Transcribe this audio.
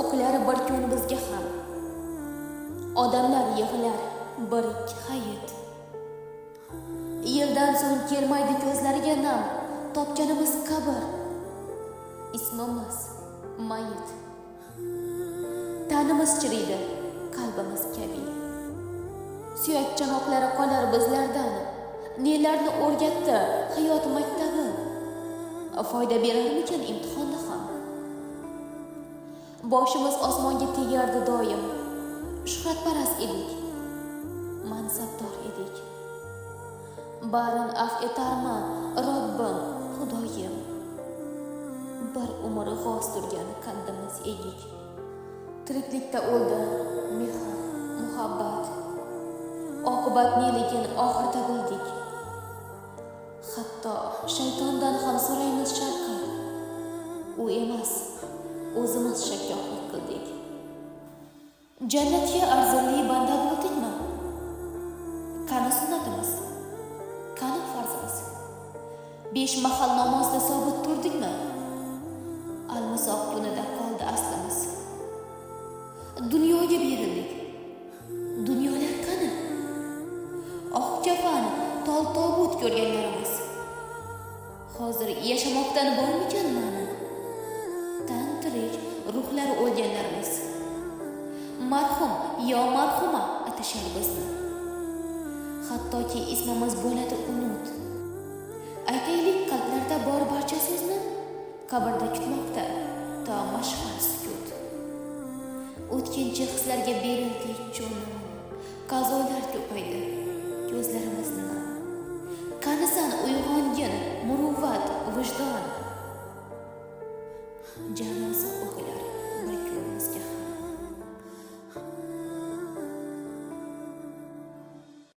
o'qlari bir kun bizga ham. Odamlar yig'lar bir ikki hayit. Yildan so'ng kelmaydi ko'zlariga nam, topganimiz qabr, ismimiz mayit. Tanimiz chiriydi, qalbimiz kabi. Suyak chanoqlari qolar bizlardan. Nelarni o'rgatdi hayot maktabi? Foyda berarmikan imtihonda ham? Boshimiz osmonga tegardi doim. Shuhratparast edik, mansabdor edik. Barin af etarmi, Robbim, Xudoyim? Bir umr g'oz turgan qaddimiz egik. Tiriklikda o'ldi mehr, muhabbat. Oqibat neligin oxirda bildik. Hatto shaytondan ham so'raymiz shafqat. U emas, o'zimiz shakkoklik qildik. Jannatga arzirli banda bo'ldikmi? Qani sunnatimiz? Qani farzimiz? Besh mahal namozda sobit turdikmi? Almisoq kunida qoldi aslimiz. Dunyoga berildik. Dunyolar qani? Oq kafan, tol tobut ko'rganlarimiz. Hozir yashamoqdan bormikan ma'ni? Tan tirik, ruhlari o'lganlarimiz. Marhum yo marhuma atashar bizni. Hattoki ismimiz bo'ladi unut. Aytaylik, qalblarda bor barcha so'zni, qabrda kutmoqda to mashhar sukut. O'tkinchi hislarga berildik cho'nim. Qazolar ko'paydi, ko'zlarimiz